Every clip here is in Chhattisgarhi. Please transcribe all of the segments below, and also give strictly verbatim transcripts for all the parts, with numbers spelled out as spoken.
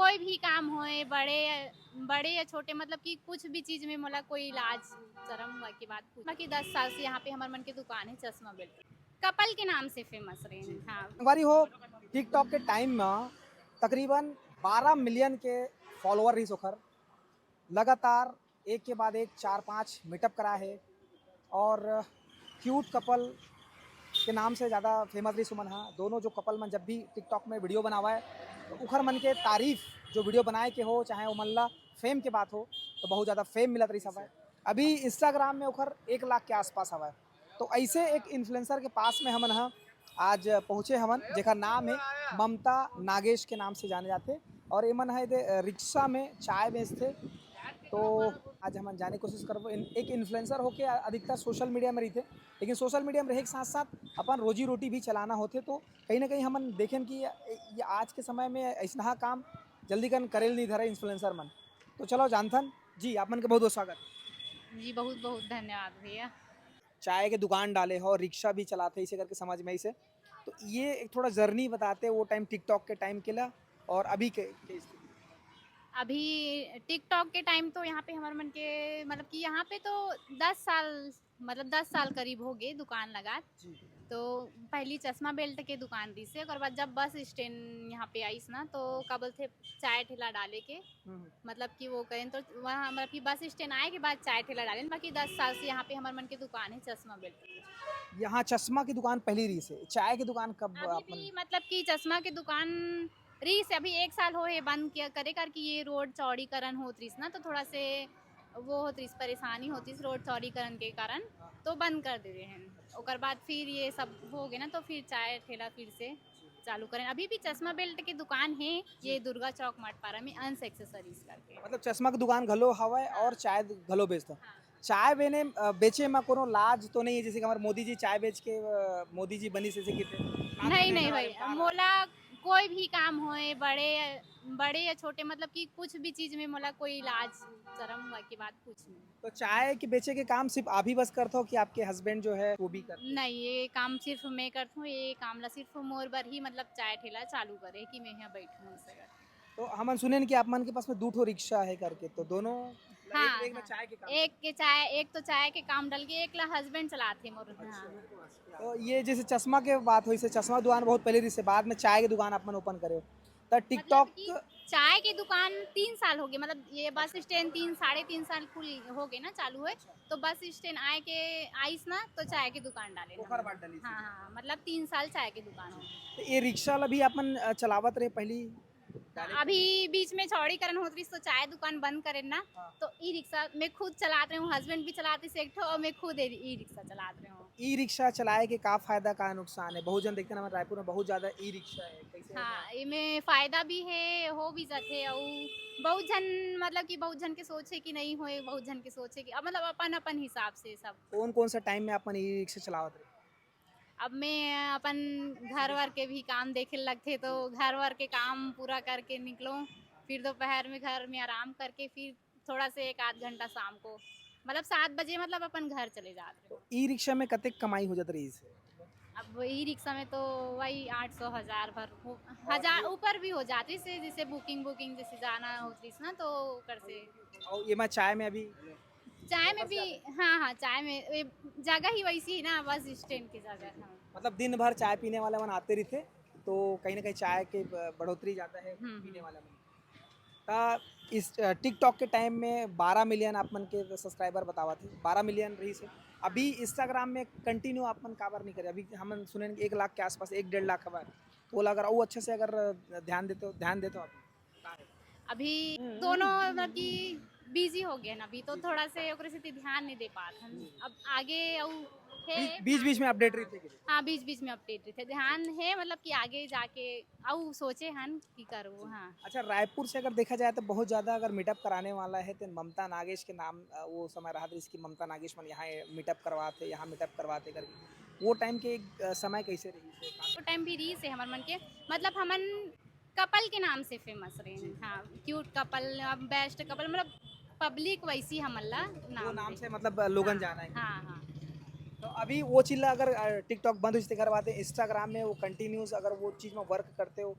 कोई भी काम होए, बड़े बड़े या छोटे, मतलब कि कुछ भी चीज में मोला कोई लाज शरम के बात कुछ, बाकी दस साल से यहाँ पे हमर मन के दुकान है चश्मा बेल्ट, कपल के नाम से फेमस रहे हैं। हाँ। संगवारी हो, टिकटॉक के टाइम में तकरीबन बारह मिलियन के फॉलोअर रहिस ओखर। लगातार एक के बाद एक चार पाँच मीटअप करा है और क्यूट कपल के नाम से ज़्यादा फेमस रहिस ओमन हा। दोनों जो कपल मन जब भी टिकटॉक में वीडियो बनावा है तो उखर मन के तारीफ, जो वीडियो बनाए के हो चाहे ओमन ला फेम के बात हो, तो बहुत ज़्यादा फेम मिलत रहिस हवय। अभी इंस्टाग्राम में ओखर एक लाख के आसपास हवय। तो ऐसे एक इन्फ्लुएंसर के पास में हमन ह आज पहुँचे हवन, जेकर नाम है ममता नागेश के नाम से जाने जाते। और एमन ह एदे रिक्शा में चाय बेचथे। तो आज हमन जाने कोशिश करबो। इन-, एक इन्फ्लुएंसर होके अधिकतर सोशल मीडिया में रहिथे, लेकिन सोशल मीडिया में रहे के साथ साथ अपन रोजी रोटी भी चलाना होथे। तो कहीं ना कहीं हमन देखेन कि ये, ये आज के समय में ऐसनहा काम जल्दी कन करे ल नहीं धरे इन्फ्लुएंसर मन। तो चलो जानथन जी, आप मन के बहुत बहुत स्वागत। जी, बहुत बहुत धन्यवाद भैया। चाय के दुकान डाले हो, रिक्शा भी चलाथे, इसे करके समझ में इसे। तो ये एक थोड़ा जर्नी बताते, वो टाइम टिकटॉक के टाइम के ला और अभी के, के स्थिति। अभी टिकटॉक के टाइम तो यहाँ पे हमारे मन के, मतलब कि यहाँ पे तो दस साल, मतलब दस साल करीब हो गए दुकान लगात। जी। तो पहली चश्मा बेल्ट के दुकान रहिस हे, ओकर बाद जब बस स्टैंड यहाँ पे आइस ना, तो का बोलथे, चाय ठेला डाले के, हम्म। मतलब कि वो करें तो वहाँ, मतलब कि बस स्टैंड आए के बाद चाय ठेला डालेन। बाकी दस साल से यहाँ पे हमारे मन के दुकान है चश्मा बेल्ट। यहाँ चश्मा की दुकान पहली रहिस हे, चाय की दुकान कब अभी अपन भी, मतलब कि चश्मा की दुकान रहिस हे, अभी एक साल हो हे बंद किया करे, करके ये रोड चौड़ीकरण होत रहिस ना, तो थोड़ा से वो होत रहिस, परेशानी होत रहिस रोड चौड़ीकरण के कारण, तो बंद कर दे रहे हैं। ओकर बाद फिर ये सब हो गए ना, तो फिर चाय ठेला फिर से चालू करें। अभी भी चश्मा बेल्ट के दुकान है, ये दुर्गा चौक माटपारा में अंश एक्सेसरीज करके। मतलब चश्मा के दुकान घलो हवय और चाय घलो बेचथव। हाँ। चाय बेने, अ, बेचे में कोनो लाज तो नहीं है, जैसे कि हमारे मोदी जी चाय बेच के, अ, मोदी जी बनिस, जैसे कि नहीं, नहीं भाई, मोला कोई भी काम होए, बड़े, बड़े या छोटे, मतलब कि कुछ भी चीज में मोला कोई लाज शरम की बात कुछ नहीं। तो चाय के बेचे के काम सिर्फ आप ही बस करथो कि आपके हस्बैंड जो है वो भी करते हैं? नहीं, ये काम सिर्फ मैं करथूँ। ये काम ला सिर्फ मोर बर ही, मतलब, चाय ठेला चालू करे कि मैं यहाँ बैठूँ, ऐसे करके। तो हमन सुनेन कि आप मन के पास में दू ठो रिक्शा है करके, तो दोनों हाँ, एक, एक में हाँ। चाय के काम एक के चाय, एक तो चाय के काम डल के, एक ला हस्बैंड चलाथे मोर। हाँ। तो ये जैसे चश्मा के बात होइस, चश्मा दुकान बहुत पहले रहिस हे, बाद में चाय के दुकान आप मन ओपन करे हो, तो मतलब टिकटॉक कि चाय के दुकान तीन साल हो गए, मतलब ये बस स्टैंड तीन, साढ़े तीन साल खुल हो गए ना, चालू है। तो बस स्टैंड आए के आइस ना, तो चाय के दुकान डाले ना। ओकर बाद डालिस। हाँ, हाँ, मतलब तीन साल चाय के दुकान हो गए। तो ये रिक्शा ला भी आप मन, अ, चलावत रहे पहली? अभी बीच में चौड़ीकरण होत रहिस, तो चाय दुकान बंद करे ना, हाँ। तो ई रिक्शा मैं खुद चलात रहे हूँ, हस्बैंड भी चलाते से एक ठो, और मैं खुद ई रिक्शा चलात रहे हूँ। ई रिक्शा चलाए के का फायदा, का नुकसान है? बहुत झन देखते हैं ना, हमारे रायपुर में बहुत ज्यादा ई रिक्शा है, कैसे है? हाँ, एमे फायदा भी है, हो भी जाथे, अउ बहुत झन, मतलब कि बहुत झन के सोच है कि नहीं होए, बहुत झन के सोच है कि, अब मतलब अपन अपन हिसाब से सब। कौन कौन सा टाइम में अपन ई रिक्शा चलावत रहे? अब मैं अपन घर वर के भी काम देखे लगथे, तो घर वर के काम पूरा करके निकलो, फिर दोपहर में घर में आराम करके फिर थोड़ा से एक आध घंटा शाम को, मतलब सात बजे, मतलब अपन घर चले जात रहे। तो ई रिक्शा में कतेक कमाई हो जात रहिस हे? अब ई रिक्शा में तो वही आठ सौ, हजार भर हो, हजार ऊपर भी हो जात रहिस हे, जैसे बुकिंग, बुकिंग जैसे जाना होत रहिस ना, तो ओकर से। और ये मैं चाय में अभी चाय में भी, हाँ, हाँ, चाय में, ये जगह ही वैसी है ना, बस स्टैंड की जगह, हाँ। मतलब दिन भर चाय पीने वाले मन आते रहिथे, तो कहीं ना कहीं चाय के ब-, बढ़ोतरी जाता है हम्म, पीने हम्म। वाले मन। ता इस, अ, टिकटॉक के टाइम में बारह मिलियन आप मन के सब्सक्राइबर बतावत हे, बारह मिलियन रहिस हे। अभी इंस्टाग्राम में कंटिन्यू आप मन काबर नहीं करे? अभी हमन सुनेन एक लाख के आसपास, एक डेढ़ लाख हवय, तो ओला अगर अउ अच्छे से अगर ध्यान देते हो, ध्यान देते हो आप? अभी दोनों मतलब कि बिजी हो गए ना, अभी तो थोड़ा से ओकरे सेती ध्यान नहीं दे पात हन। अब आगे अउ है। बीच बीच में अपडेट रहिथे कि? हाँ, बीच बीच में अपडेट रहिथे, ध्यान है, मतलब कि आगे जाके अउ सोचे हन कि करबो। हाँ। अच्छा, रायपुर से अगर देखा जाए तो बहुत ज्यादा अगर मीटअप कराने वाला है तो ममता नागेश के नाम, अ, वो समय रहा था, इसकी ममता नागेश मन यहाँ मीटअप करवाते, यहाँ मीटअप करवाते करके, वो टाइम के, अ, समय कैसे रहिस? वो टाइम भी रहिस हे हमर मन के, मतलब हमन कपल के नाम से फेमस रहे हैं। हाँ, क्यूट कपल, बेस्ट कपल, मतलब पब्लिक वैसी हमन ला नाम वो नाम दे। से मतलब लोगन हाँ, जाना है। हाँ, हाँ। तो अभी वो चीज ला अगर, अ, टिकटॉक बंद हो जाते, घर बात है, इंस्टाग्राम में वो कंटिन्यूस अगर वो चीज में वर्क करते हो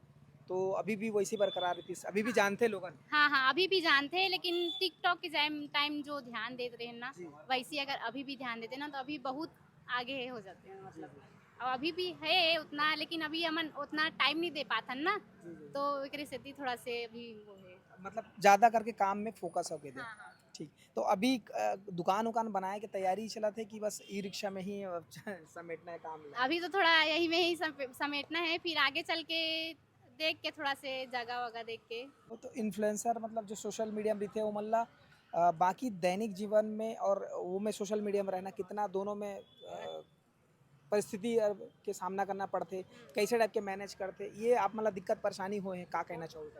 तो अभी भी वैसी बरकरार रहिस, अभी भी जानथे लोगन? हाँ, हाँ, अभी भी जानथे, लेकिन TikTok के टाइम, टाइम जो ध्यान देत रहे ना, जी। वैसी अगर अभी भी ध्यान देते ना, तो अभी बहुत आगे हो जाते हैं, मतलब। जी, जी। अब अभी भी है उतना, लेकिन अभी हमन उतना टाइम नहीं दे पाथन ना, जी, जी। तो एकरे सेती थोड़ा से अभी वो है। मतलब, ज्यादा करके काम में फोकस होके दे। हाँ, हाँ। ठीक, तो अभी, अ, दुकान उकान बनाए के तैयारी चलत हे कि बस ई रिक्शा में ही, अ, समेटना है काम ला? अभी तो थोड़ा यही में ही समे-, समेटना है, फिर आगे चल के देख के, थोड़ा से जगह वगह देख के। वो तो इन्फ्लुएंसर, मतलब, जो सोशल मीडिया में रहिथे, वो मन ला, अ, बाकी दैनिक जीवन में और वो में, सोशल मीडिया में रहना, कितना दोनों में, अ, परिस्थिति, अ, के सामना करना पड़थे, हम्म। कैसे टाइप के मैनेज करथे, ये आप मन ला दिक्कत परेशानी होए हे, का कहना चाहोगे?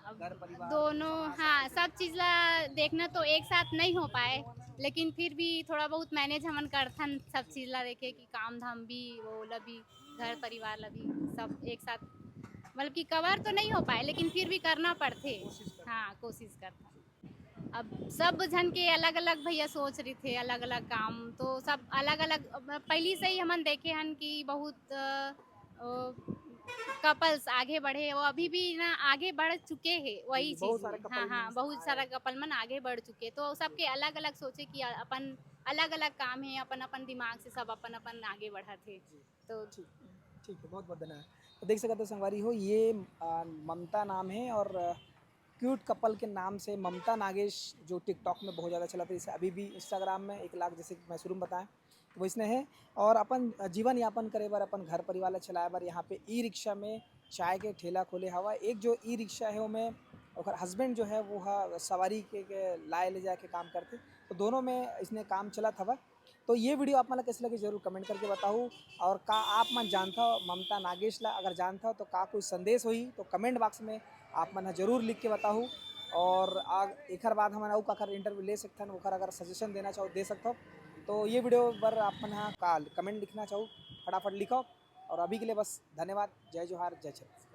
अब घर परिवार, दोनों, समाज, हाँ, सब चीज ला देखना तो एक साथ नहीं हो पाए, लेकिन फिर भी थोड़ा बहुत मैनेज हमन करथन, सब चीज ला देखे कि काम धाम भी, वो ला भी, घर परिवार ला भी, सब एक साथ, मतलब कि कवर तो नहीं हो पाए, लेकिन फिर भी करना पड़थे। कोशिश करथन। हाँ, कोशिश करथन। अब सब झन के अलग-अलग भैया सोच रहिथे, अलग-अलग काम, तो सब अलग-अलग, अब पहली से ही हमन देखे हन कि बहुत, अ, अ, कपल्स आगे बढ़े, वो अभी भी ना आगे बढ़ चुके हैं, वही जी, बहुत चीज सारे में। कपल हाँ, मन हाँ, बहुत आ सारा रहे हैं। कपल मन आगे बढ़ चुके, तो सबके अलग-अलग सोचे कि अपन अलग-अलग काम है, अपन-अपन दिमाग से सब अपन-अपन आगे बढ़त हे। जी। तो ठीक, ठीक है, बहुत बहुत धन्यवाद। तो देख सकत हो संगवारी हो, ये, अ, ममता नाम है और, अ, क्यूट कपल के नाम से ममता नागेश, जो TikTok में बहुत ज़्यादा चलत रहिस, अभी भी Instagram में एक लाख, जैसे कि मैं शुरू में बताएं, तो वैसने है। और अपन जीवन यापन करे बर, अपन घर परिवार ला चलाए बर यहाँ पे ई रिक्शा में चाय के ठेला खोले हवा। एक जो ई रिक्शा है, ओमे ओकर हस्बैंड जो है, वो ह सवारी के, के लाए ले जाए के काम करथे, तो दोनों में इसने काम चलत हवा। तो ये वीडियो आप मन ला कैसे लगे, जरूर कमेंट करके बताओ। और का आप मन जानता हो ममता नागेश ला? अगर जानता हो तो का कोई संदेश होही तो कमेंट बॉक्स में आप मन ह जरूर लिख के बताओ। और आग-, एकर बाद हमन अउ काकर इंटरव्यू ले सकथन, ओकर अगर सजेशन देना चाहो, दे सकथो। तो ये वीडियो पर आप मन ह का कमेंट लिखना चाहो, फटाफट लिखो। और अभी के लिए बस धन्यवाद। जय जोहार, जय छत्तीसगढ़।